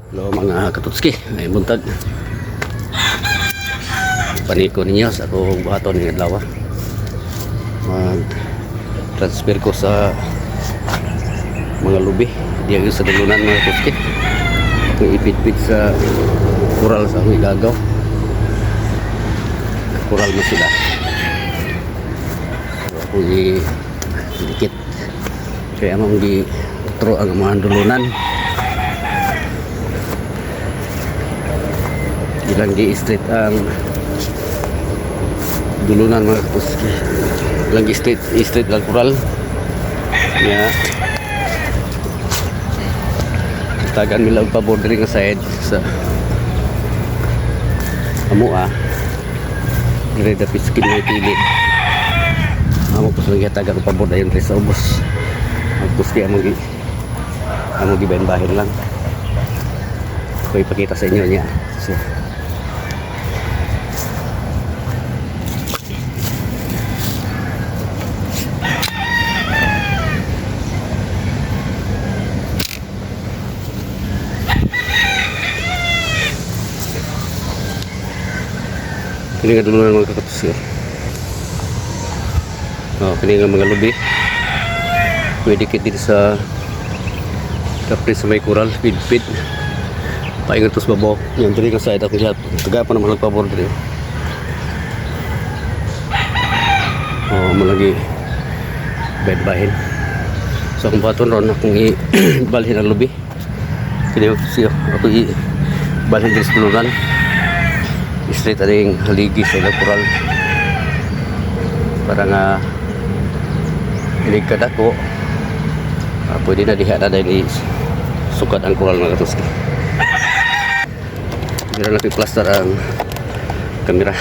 Hello, mga katutski, ay buntag. Paniko ninyo sa akong buhaton ng adlaw. Mag transfer ko sa mga lubi diya sa dulunan, mga katutski. Kung ipitpit sa kural sa akong igagaw. Kural mo sila. So ako dikit. Kaya among gi utro ang mga dulunan. Ilang gi street ang dulunan, mga katuski. Ilang gi street street lang kural nya, tagan nila og pabor diri nga side sa amo diri dapit sa kini kilid. Amo ko sa gihatagan og pabor dayon diri sa ubos, mga katuski. Among gi bahin lang ko ipakita sa inyo niya. So kini nga dulunan, mga katuski. Oh, kini nga mga lubi. Pwede kit dito sa kapri sa may kural, pid-pid. Paingat to sa babaw. Yan, diri nga side ako siya. Taga pa naman nagpabor diri. Oh, mo lagi bed bahin. So akong buhaton ron, akong i balhin ang lubi. Kini siya, ako i balhin diri sa dulunan. Straight aning haligi sa ilang kural. Para nga inig kadako, pwede na diha na dahil sukat ang kural, mga katuski. Hindi na lang plaster ang kamera.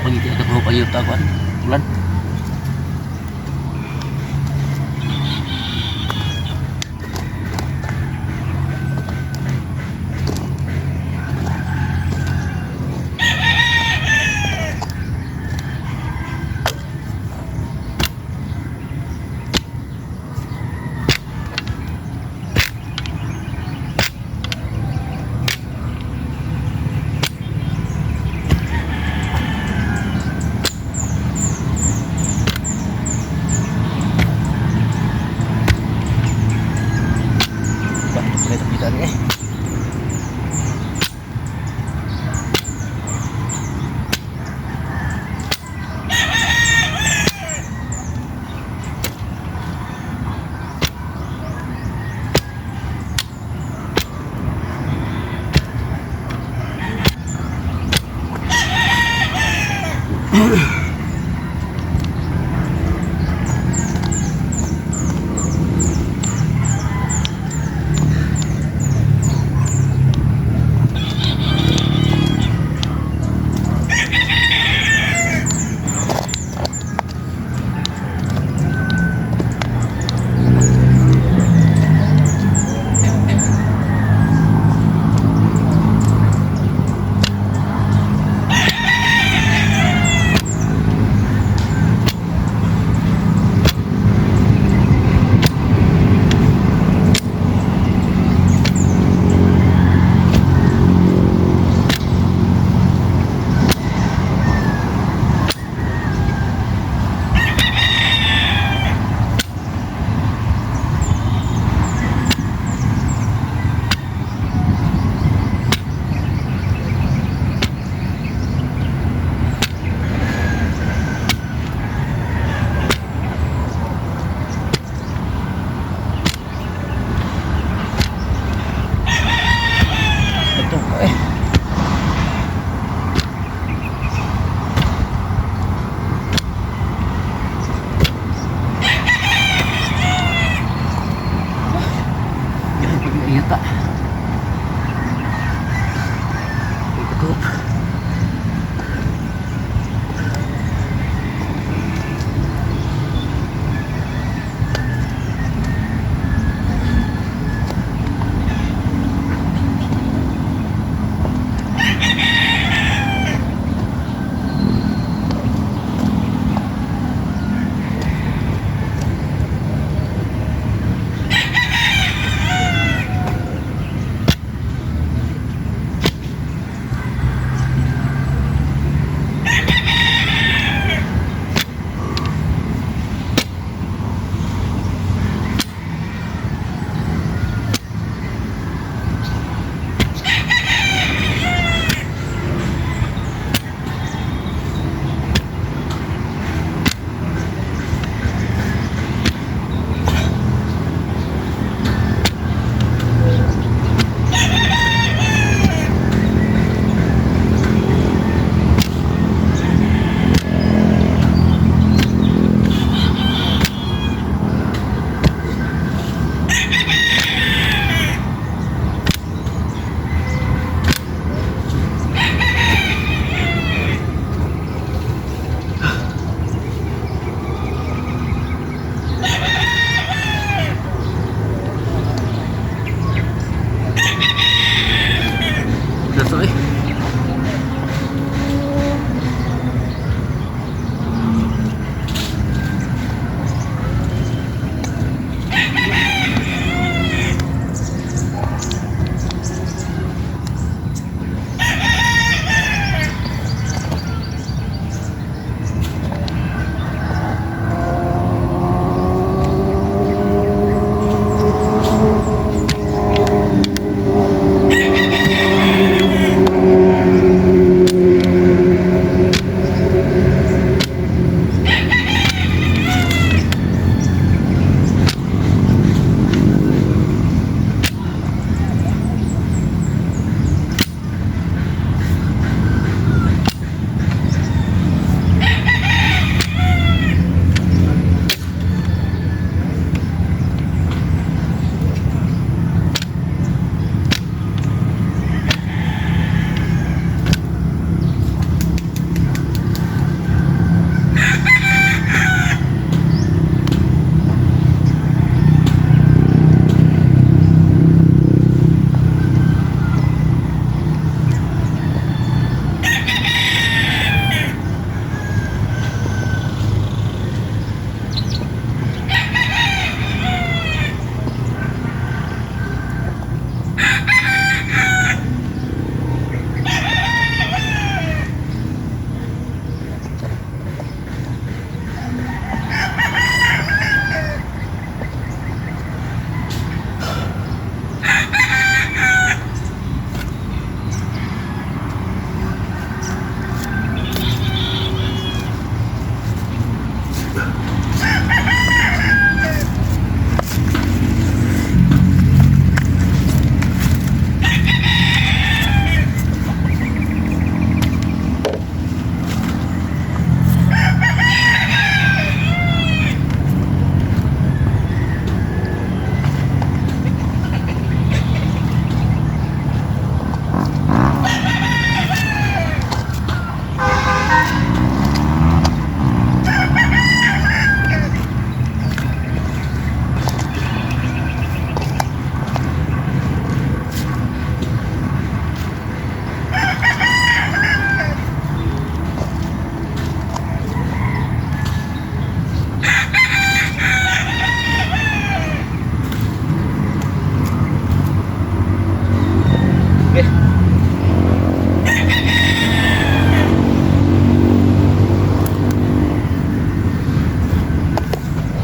Pagiti ka ko payo ta kuan. Ulan. Ba, kita kita ni eh.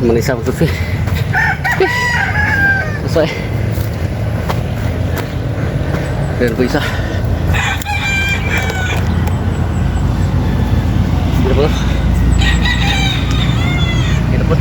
Manisa ko to. Usay. Meron pa isa. Meron pa to. Meron pa.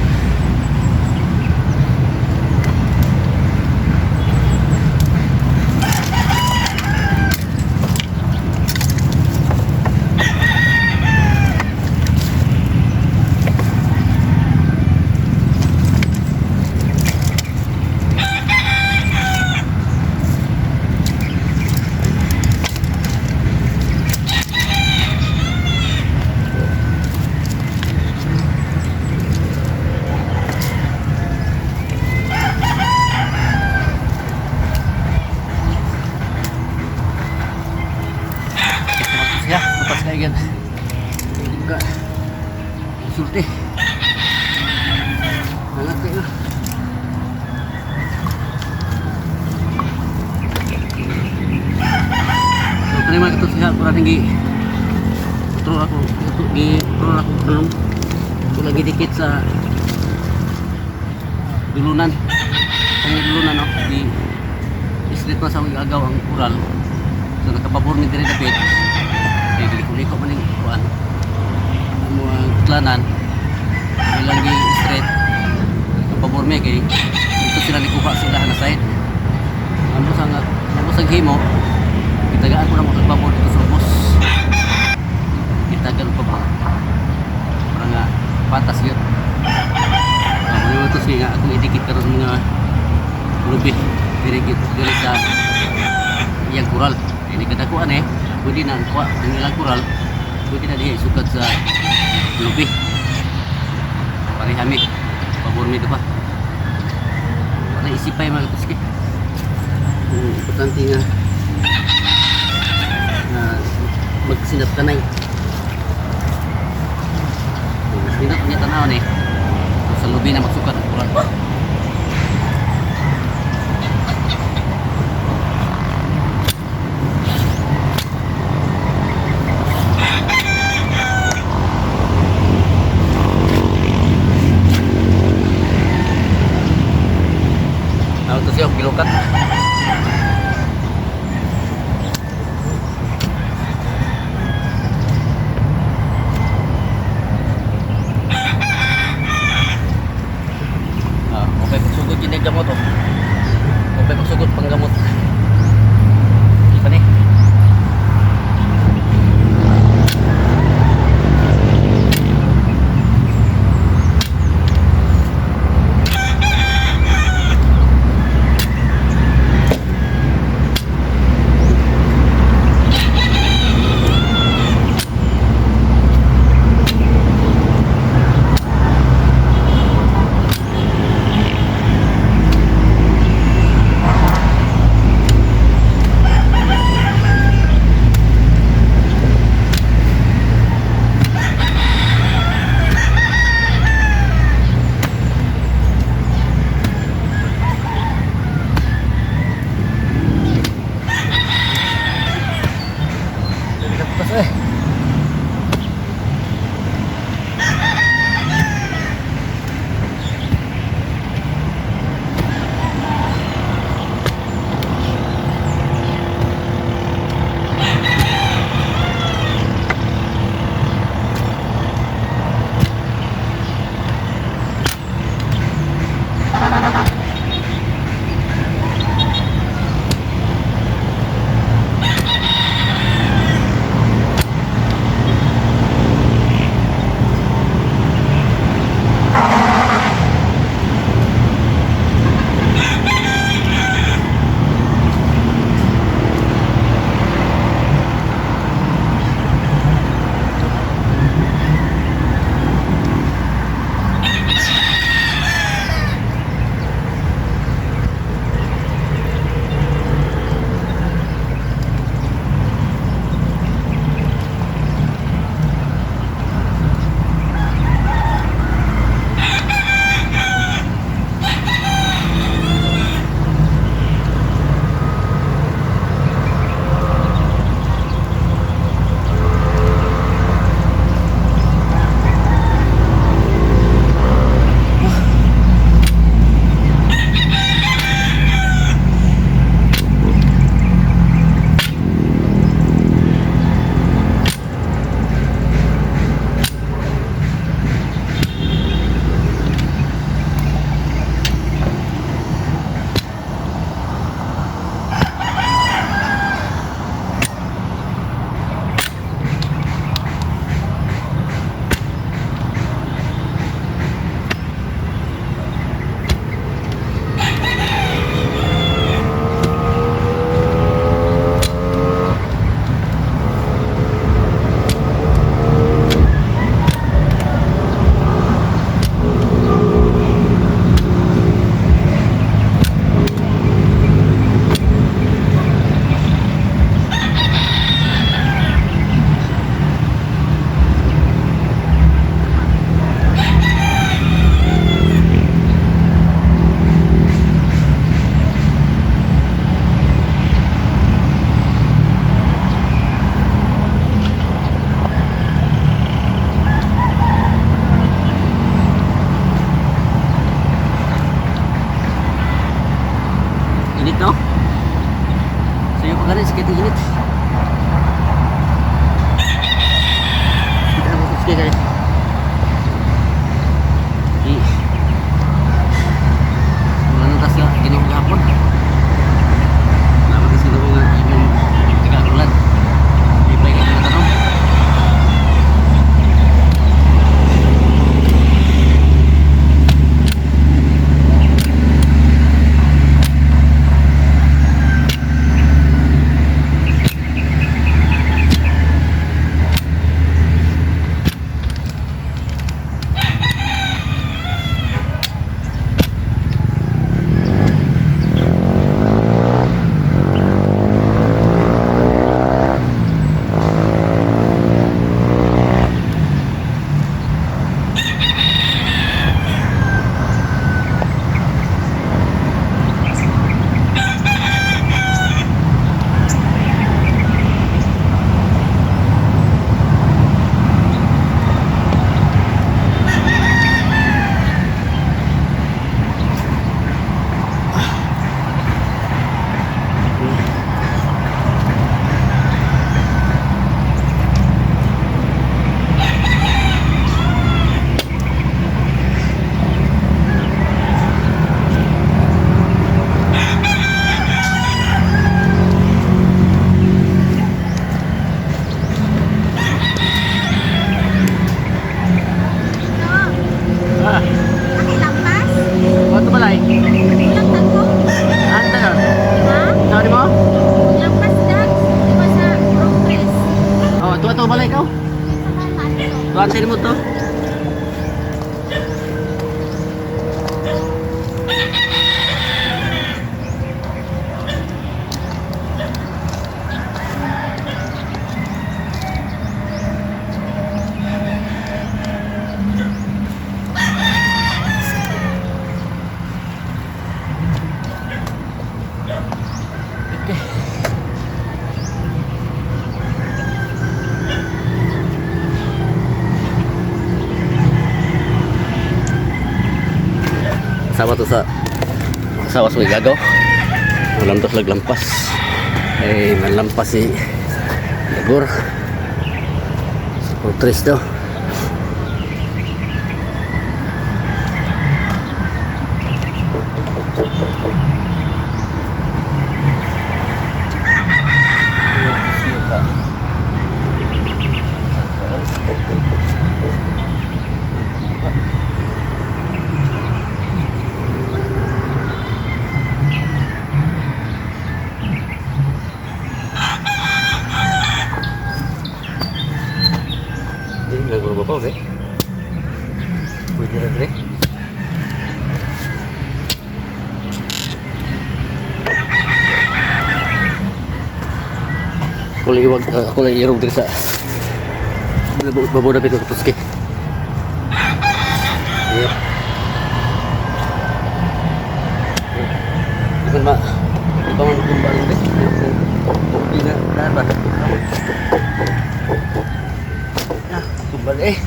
Ya, lepas kayak gitu. Juga. Sulti. Hangat kayo. So, kani mga kato siya, kurang tinggi. Kontrol ako, ito, gi, kontrol ako, dulong. Ito lagi dikit sa dulunan. Ang dulunan, no? Di, islit na sa akong agaw ang kural. So, nakapabor ni diri dapit. Kaya giliko-liko man yung kuan. Ang mga utlanan, ilang gi straight. Nakapabor mi kay dito sila nikuha sila na side. Amo sang himo, gitagaan ko na mo pabor dito sa ubos. Gitagaan ko pa. Para nga patas yun. Mga ito siya nga akong idikit karon mga lubi diri diri sa iyang kural. Ini kadakuan eh, pwede na ang kuha ang ilang kural, pwede na diha isukat sa lubi. Parehami, pabor mi pa. Wala isipay mga katuski. Importante nga na magsinap kanay. Mas nindot niya tanawon eh. Sa lubi na magsukat ang kural. Ano to siya, gilukat. Ah, okay, pagsugod yun yung gamot oh. Okay, pagsugod panggamot. Di pa ni. No? Sayo pa gani, sakit ang init. Kita na sige guys. Di. Wala na tas nga Ginoo gahapon. Naman kasi Ginoo nga imong tiga-ulan. Di pa ka tanong. Ah, Nakilampas? wato balay. Walang tagpo? Ano tayo? Ha? Sabi mo? Lampas dags? Di ba sa progress? Oh, tuwa to balay ikaw. Tuwa sa mo to. Sama to sa asawa sa gagaw. Walang to lampas. Eh, manlampas si Dagor. Sa fortress daw. Hindi, nagro ba pa, eh? Pwede na rin. Ako lang iwag, ako lang irog diri sa babo na pito tuski. Iya. Di man ma, di pa man kumba lang diri. Di na, daan ba? Ah, kumba eh.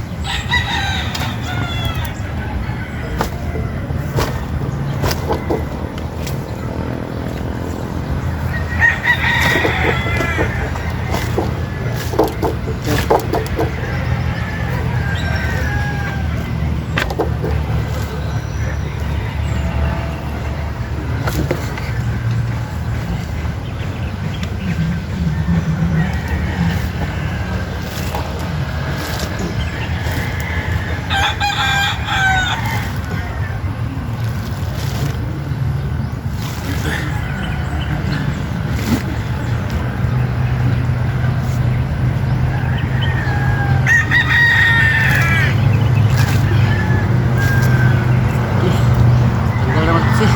Tanggal naman kasi.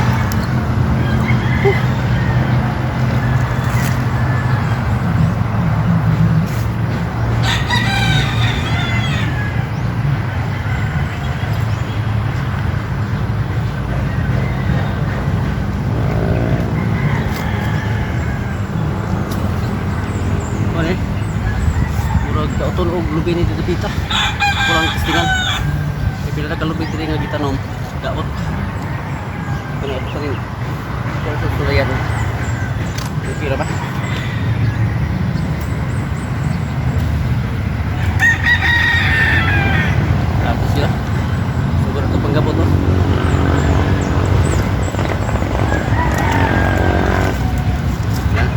Wala eh. Murag kauton og lubi ni Tito Pita. Kulang testingan. Kay pila na kalubi diri nga gitanom. Daot. Kuno ako sa rin. Pero sa sulayan. Okay ra ba? Tapos sila. Siguro ito panggabot, no? Yan.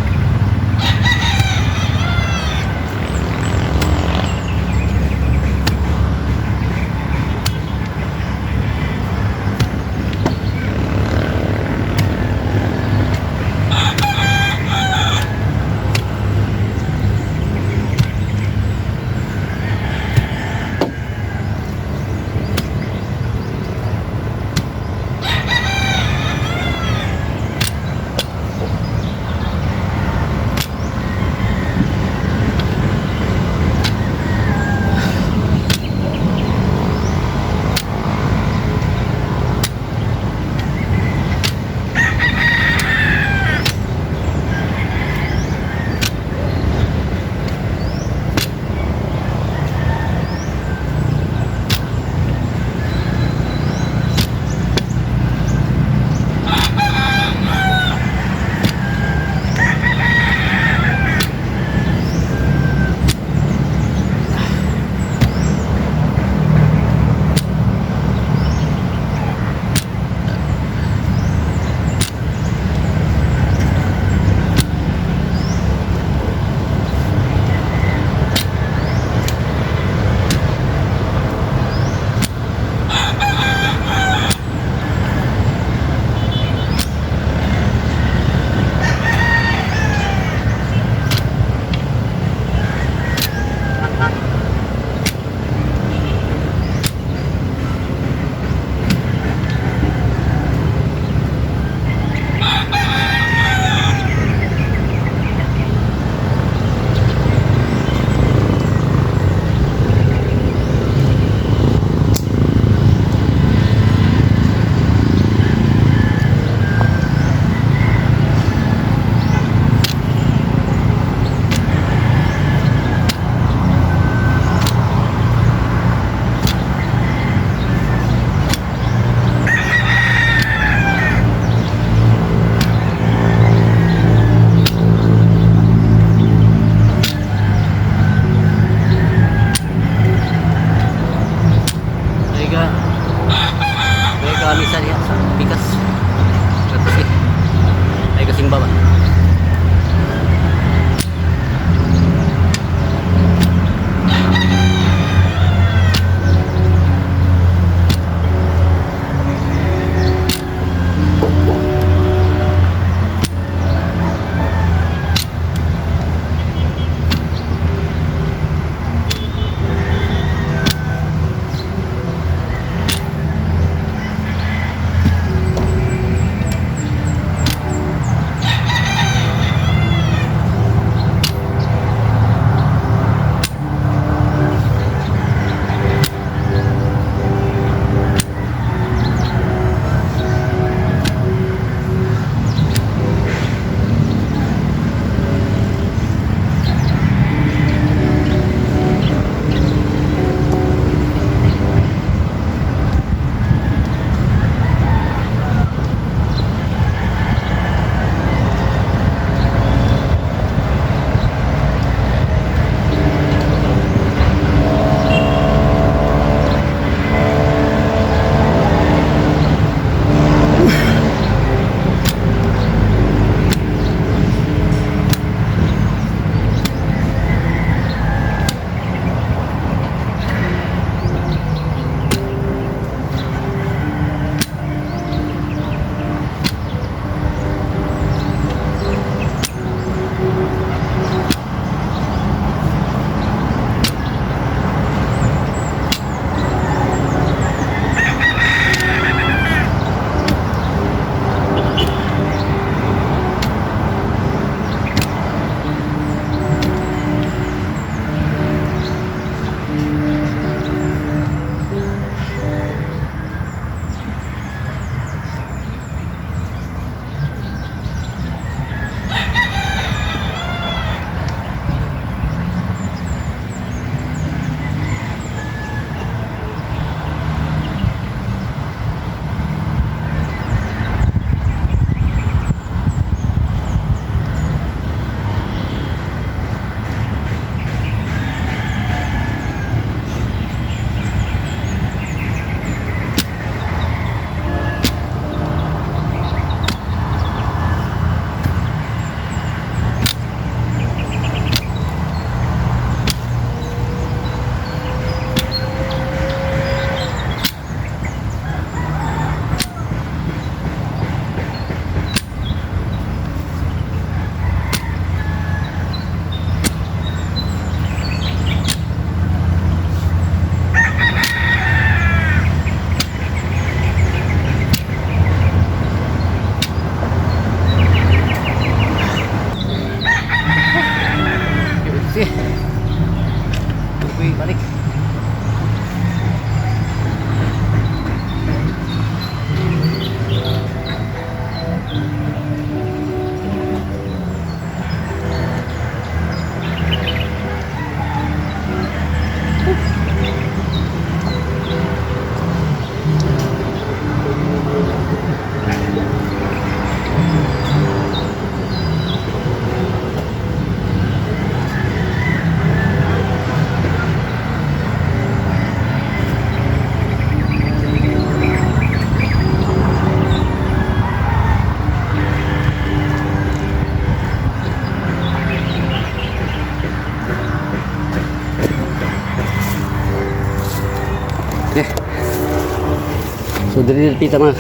So diri pita, mga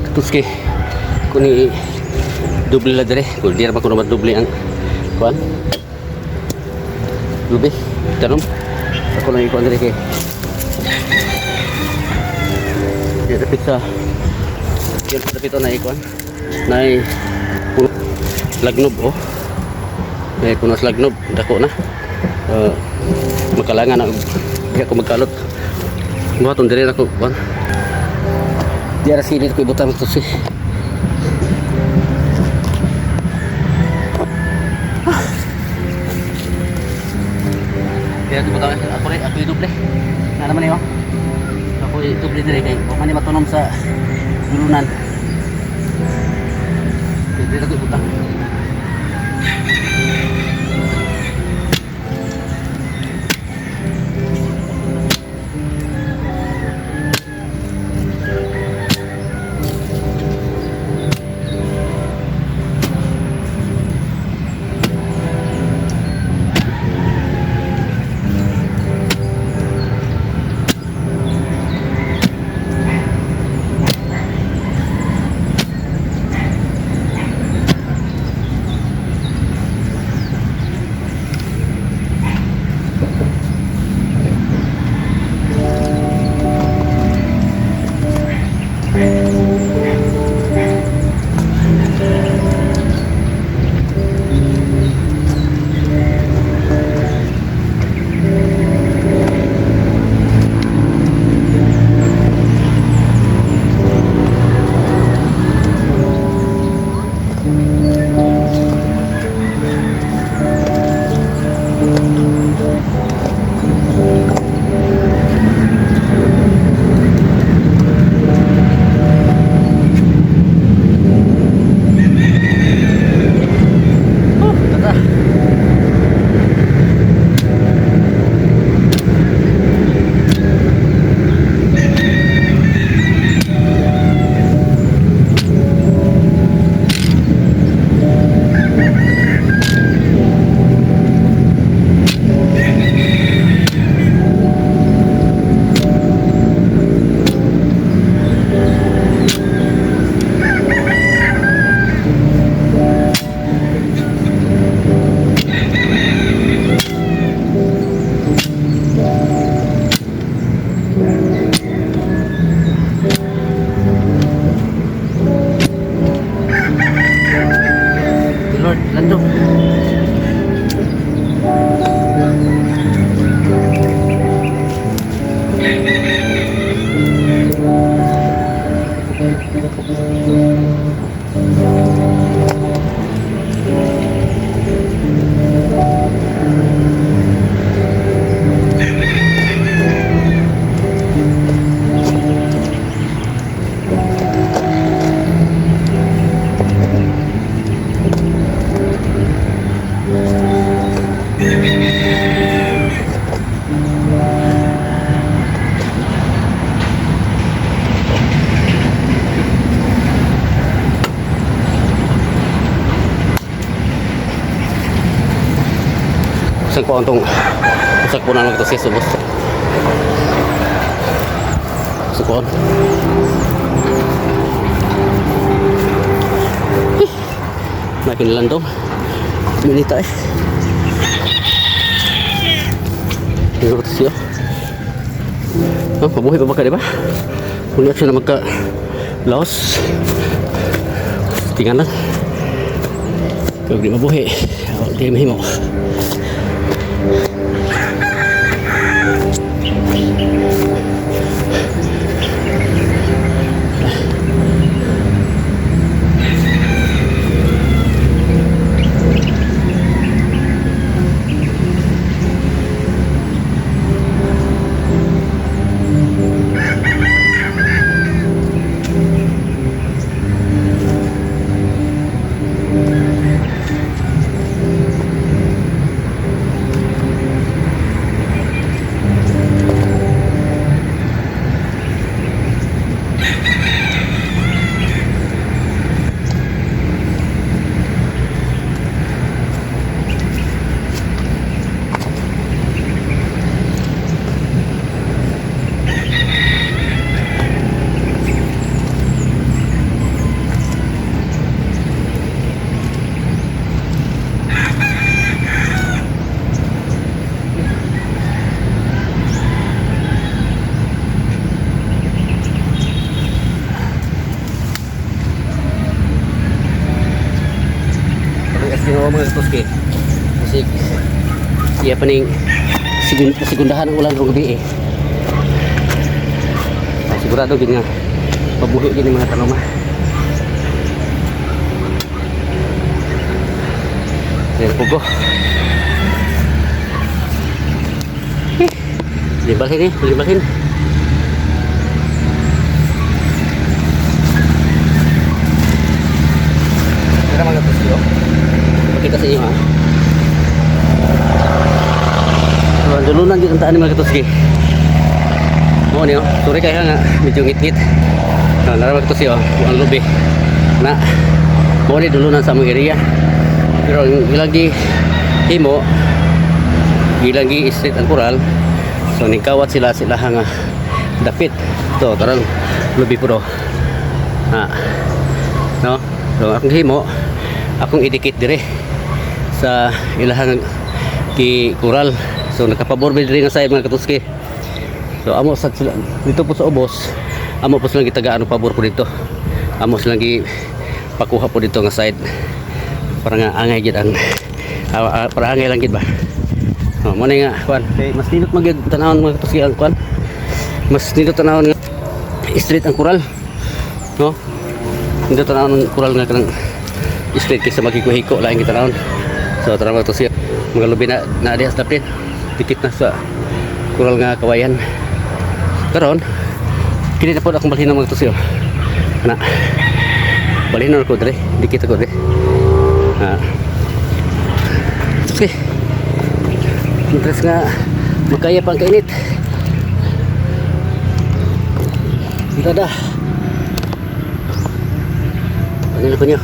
katuski, kuni doble la dire kung di ra ba kuno doble ang kuan, lubi tanom. Ako lang ikuan dire kay di dapit sa yun, dapit na ikuan na puno lagnob, oh, may puno sa lagnob, dako na. Makalangan na di ako magkalot. Buhaton dire na ko kuan. Di ara silid ko ibutang to si. Kaya ibutang ako rin, ako i-doble. Nga naman eh, oh. Ako i-doble dire kay wa man ni matunom sa dulunan. Dire ako ibutang. Oh, tara. Lord, lando. Usan ko ang tong usak po na lang ito siya subos. Sukon. May kinilandong. Minita eh. Siguro ito siya. Oh, mabuhay pa ba ka, di ba? Kung siya na magka laos. Tingnan lang. Kung di mabuhi, oh, di mahimo. Mga katuski. Kasi iya pa ning segundahan ang ulan rong gabi eh. Ah, sigurado gid nga mabuhi gid ni mga tanom ah. Ayan po ko. Eh, libalhin eh, libalhin. Pero mga katuski oh. Pakita sa inyo ha. So, ang dulunan dito ang taan ni mga katuski. Oo niyo, sorry kaya nga, medyo ngit-ngit. So, nara mga katuski oh, ang lubi. Na, mao ni dulunan sa among area. Pero ang ilang gi himo, ilang gi street ang kural. So ningkawat sila sila nga dapit. To, tarang lubi po do. Ha. No? So akong himo, akong idikit dire sa ilahang ki kural. So nakapabor ba diri nga side mga katuski. So amo sa sila dito po sa ubos, amo po silang gitagaan og pabor po dito. Amo silang gi pakuha po dito nga side para nga angay gid ang para angay lang gid ba. Oh, mo na nga kuan. Kay mas nindot magyud tanawon mga katuski ang kuan. Mas nindot tanawon nga street ang kural. No? Nindot tanawon ang kural nga kanang street kaysa maghiko-hiko laing gitanawon. So tara mga katuski, mga lubi na na diha sa dapit. Dikit na sa kural nga kawayan. Karon kini na po akong balhin mga katuski. Ana. Balhin na ko dire, dikit ako dire. Ah. Okay. Interest nga makaya pang kainit. Tada. Ano ko niyo?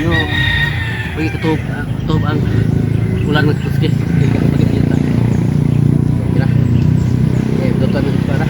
Yo, pagi katub, katub ang ulan magtuski. Pagi kita. Kira. Eh, dotan ng para.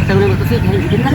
Sa mga tuski, hindi na.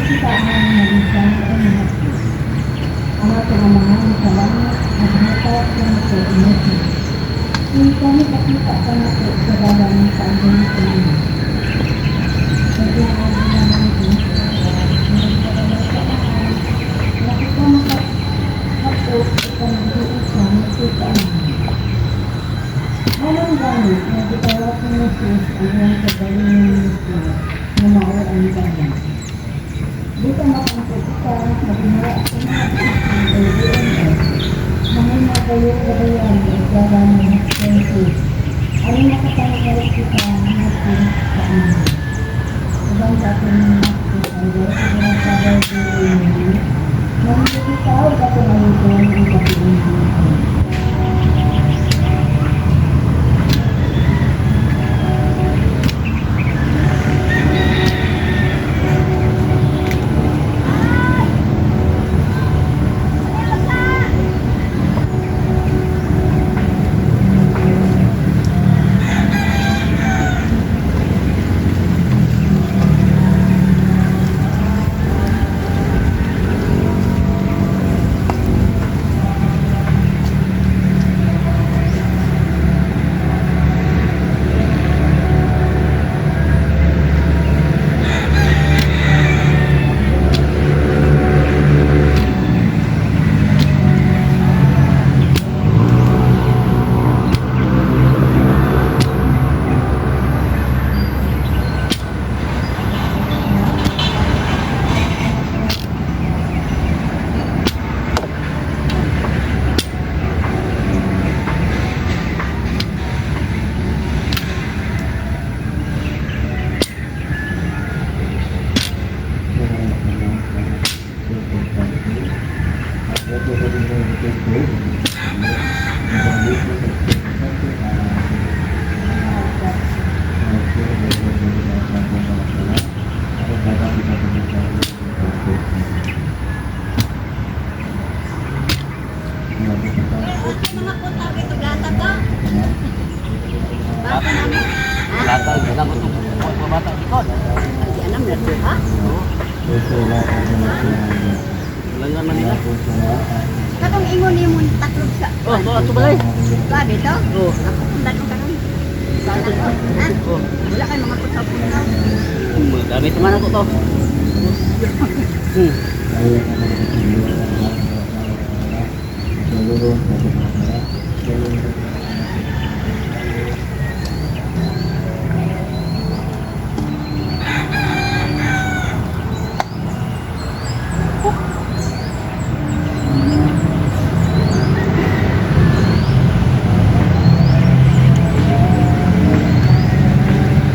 Mga putaw ito gata to. Bata namin. Lata, gina ko itong mga bata likod. Ay, anam na to, ha? Langan man nila. Katong ingon nimo taklob sa. Oh, to ato balay. Ba dito? Oh. Ako kung dadong karon. Bala ko. Ha? Oh. Wala kay mga putaw putaw. Gamit naman ako to.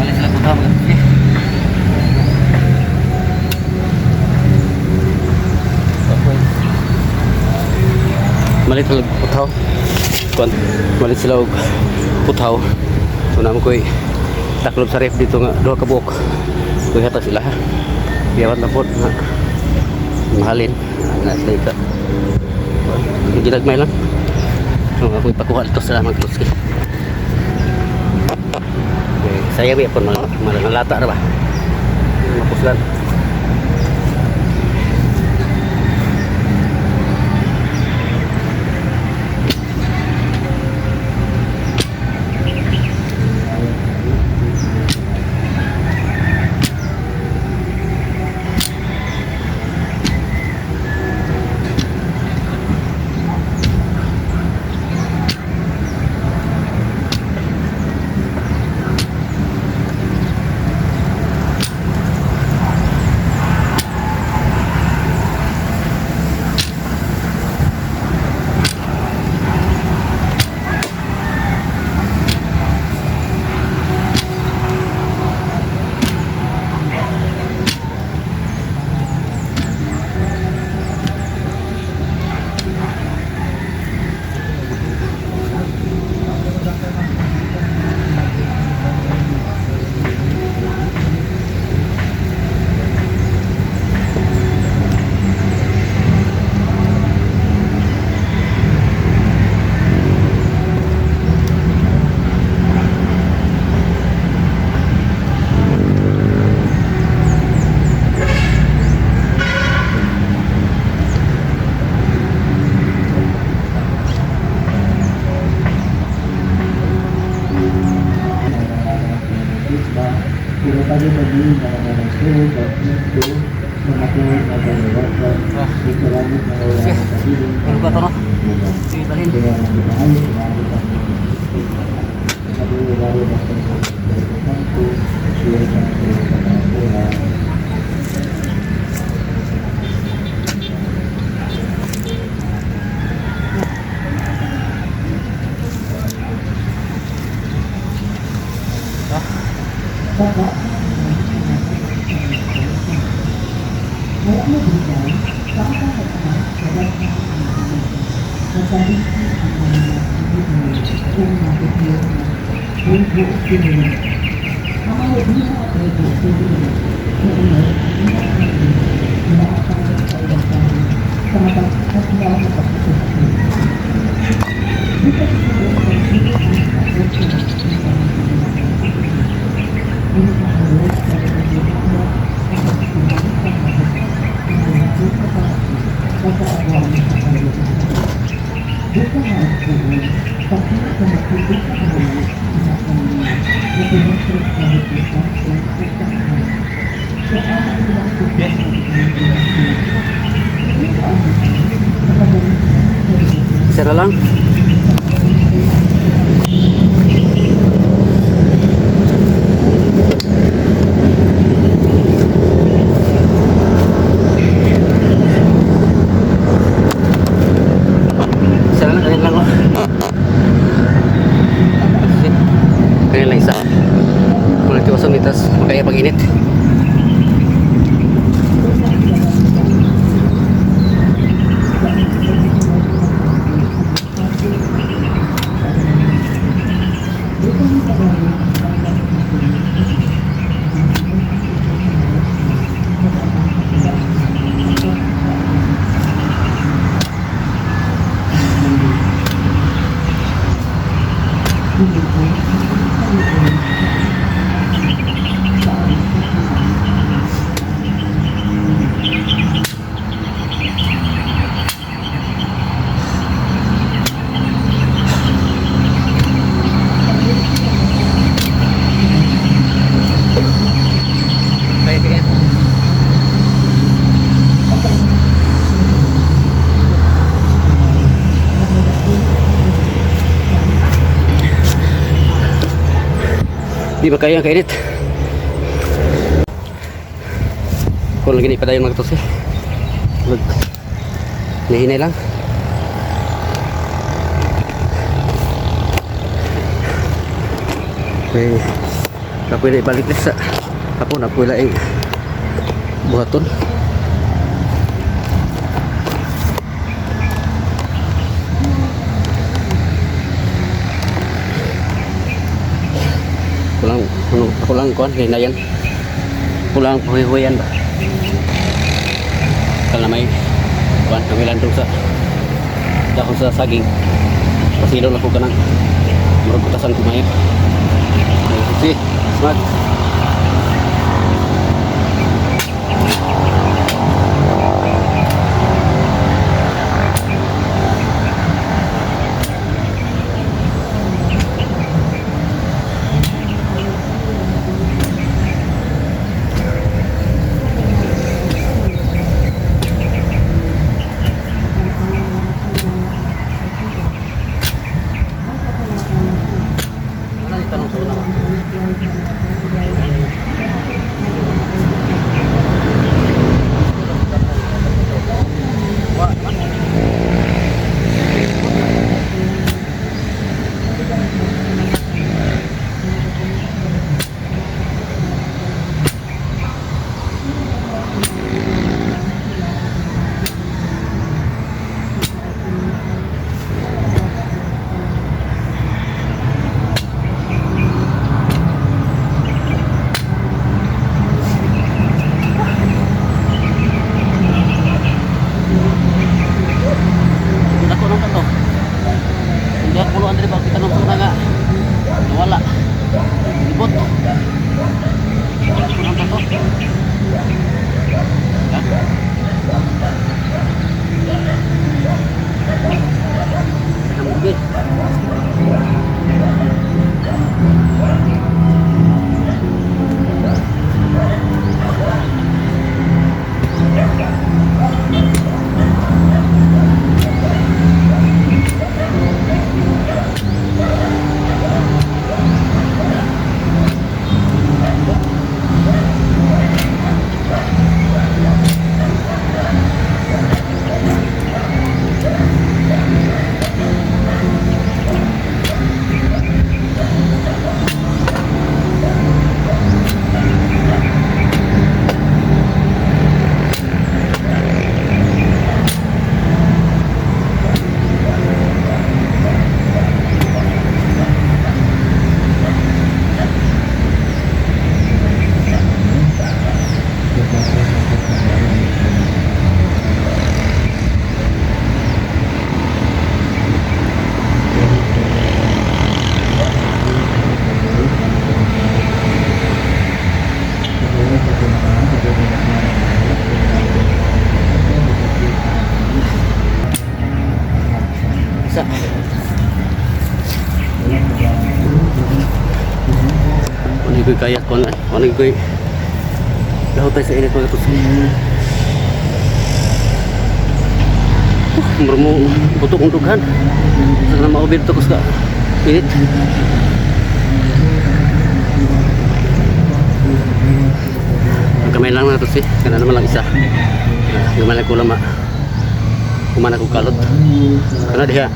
Balik sila putaw mga kasi. Malit sila putaw. Kuan, malit sila og putaw. So naman ko'y taklob sa ref dito nga duha ka buok. Kuy hatag sila ha. Giyawat na po nga mahalin. Na sila ika. Gilagmay lang. So ako'y pakuha dito sa mga kluski. Okay, saya biya po mga mga lata ra ba. Mapuslan. Ano ba ito no? Sige, balhin. Isa na lang. Isa na lang, kanina lang, oh. Kanina lang isa. Kung nagtiwasan mitas, makaya pag init. Kaya, kaya. Di ba kaya ang kainit? Kung lagi na ipadayon mga katusi. Mag nahinay lang. May ako'y na ibalik na sa hapon, ako'y laing buhaton. Kulang, ano, ako lang kuan kay nayan. Kulang huwi-huwian ba. Kala may kuan kami landong sa dahon sa saging. Pasilo lang ko kanang murag kutasan ko mayo. Si, smart. Wala ni tanong sa una ba? Ako nang kato. Hindi ako pulo Andre bakit tanong ko na nga. Nawala. Libot. Ako nang kato. Ang Di ko kaya ko na. Ano ko lahutay sa init, mga tutsi. Muro mo buto kong dughan. Sa na maubid to ko sa init. Ang kamay lang, mga tutsi. Kana naman lang isa. Ah, gamay lang kulang ma. Kumana kong kalot. Kana diha.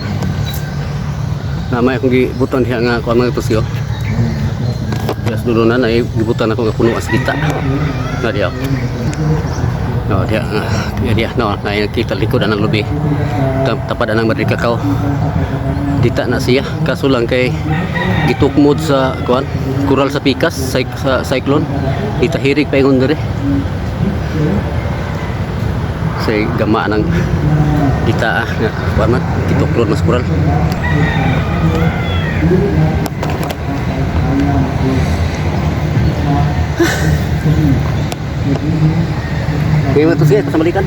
Namay akong gibutan diha nga kuan, mga tutsi, oh. Diya sa dulo na na gibutan ako nga puno as dita. Na diha. No, diha nga diha, diha no, na kita likod anang lubi. Tapad anang Madrid Kakao. Dita na siya. Kaso lang kay gitukmod sa kuan, kural sa pikas sa cyclone. Itahirik pa ingon diri. Say gama ng dita ah, nga kuan man gituklod mas kural. Ngayon ito siya, pasamalikan.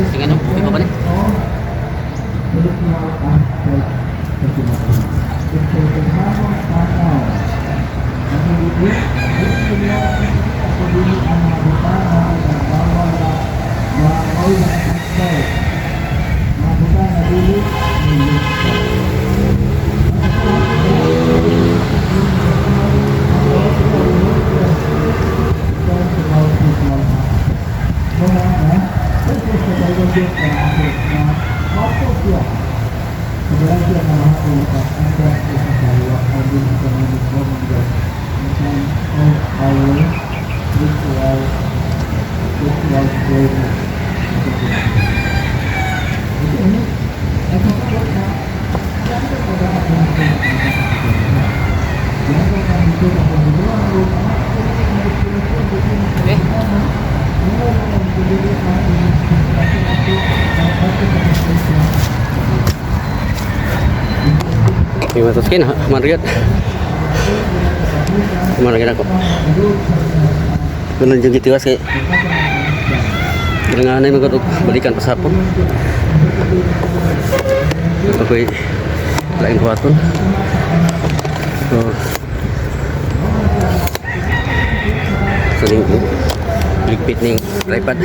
Tingnan mo, di ba ba ni? Eh? May matos kin, manriyat. Kumana gina ko. Ganun yung gitiwas kay Kailangan na magod balikan pa sa hapon. Ako'y laing buhaton. So ning ligpit ning tripod.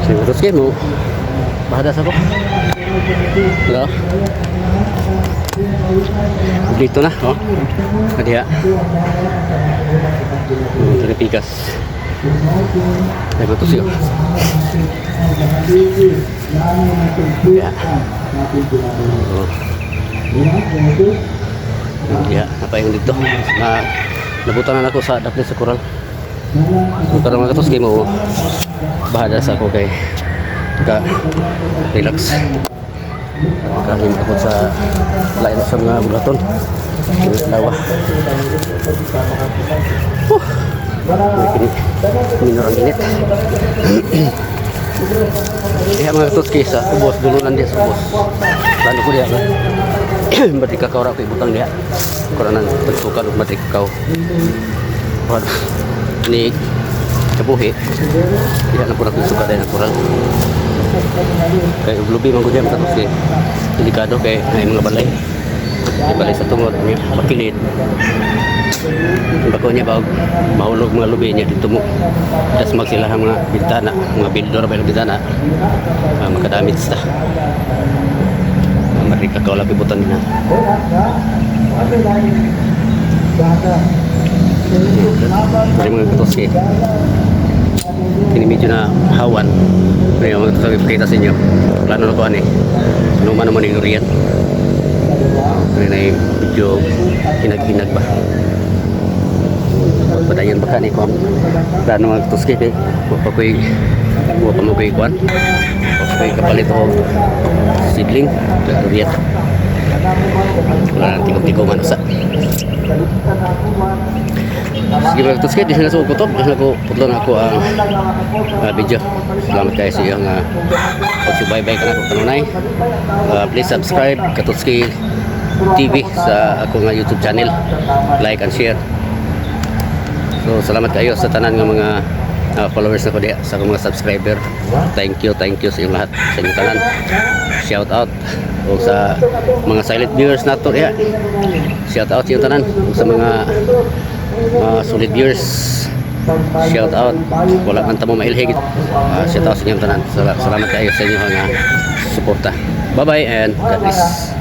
Siguro sige mo. Bahada sa ko. Hello. Dito na, oh. Kadiha. Pikas. Ay, ito siya. Yeah. Oh. Yeah, napaingon dito. Na nabutan na ako sa dapit sa koral. So karon, mga katos, mo bahada sa ako kay ka relax. Kahim ako sa lain sa mga bulaton. Lawa. Huh. May kini minor ang init. Kaya, mga katos, sa ubos, dulunan diya sa ubos. Plano ko diya ba? Madri kakao ra ko ibutang diya. Kuran ang tagsukan og madri kakao. Para ni kabuhi. Diya na po na suka dahil ang kural. Kay uglubi man gud diya, mga katos, delikado kay ay mga balay. May balay sa tungod niya, pakilid. Bako niya ba mahulog mga lubi niya dito mo. Dasmag sila ang mga bintana, mga bildor ba yung bintana. Makadamage ta. Madri kakao lang ibutan nila. Dari, mga katoski. Kini medyo na hawan. Pero, mga katoski, ipakita sa inyo. Plano na ko ani. Ano man naman yung riyan. Kini na yung medyo hinag-hinag ba. Padayon ba ka ni ko? Plano, mga katoski kay wa pa mo ko'y kuan. Wa pa ko'y kapalit og seedling. Riyan. Wala nang tigom-tigom ano sa. Sige, mga katoski, di na sa kutob, di na ko putlo na ako ang video. Salamat kayo sa iyong pagsubaybay ka na ko kanunay. Please subscribe Katotski TV sa ako nga YouTube channel. Like and share. So salamat kayo sa tanan nga mga followers na ko diha, sa akong mga subscriber. Thank you sa inyong lahat, sa inyong tanan. Shout out o sa mga silent viewers nato diha. Shout out sa inyong tanan o sa mga solid viewers. Shout out. Wala man tamo mailhig. Shout out sa inyong tanan. Salamat kayo sa inyong suporta. Bye bye and God bless.